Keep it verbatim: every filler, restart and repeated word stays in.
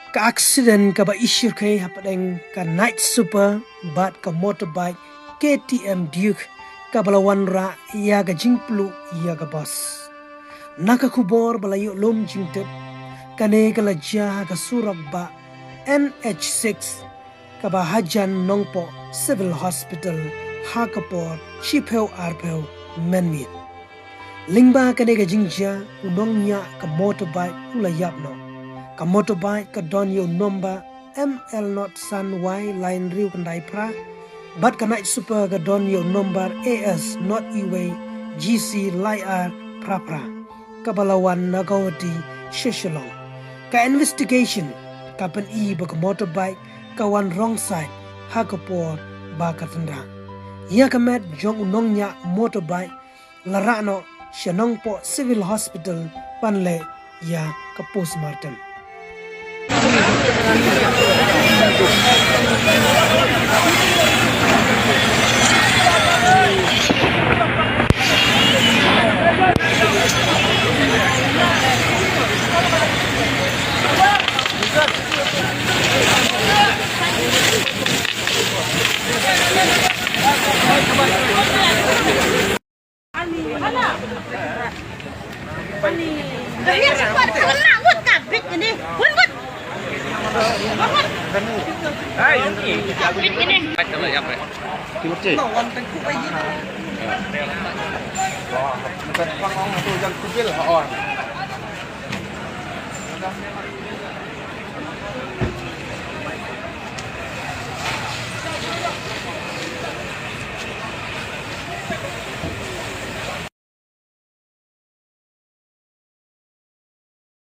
Ka aksiden kaba i shyrkhei hapdeng ka Night Super bad ka motorbike K T M Duke kaba la wanrah ïa ka jingpluh ïa ka bus. Na ka khubor ba la ïoh lum jingtip, kane ka la jia ha ka surok bah N H six kaba hajan Nongpoh Civil Hospital ha ka por shiphew arphew mynmiet. Lyngba kane ka jingjia, u nongñiah ka motorbike u la ïap noh. Ka motorbike ka don ïa u nombar M L not san Y lai hynriew khyndai phra bad ka Night Super ka don ïa u nombar A S not E Y G C lai ar phra phra, kaba la wan na Guwahati sha Shillong. Ka investigation ka pyni ba ka motorbike ka wan wrong side ha ka por ba ka tynrah. Ïa ka met jong u nongñiah motorbike la rah noh sha Nongpoh Civil Hospital ban leh ïa ka postmortem.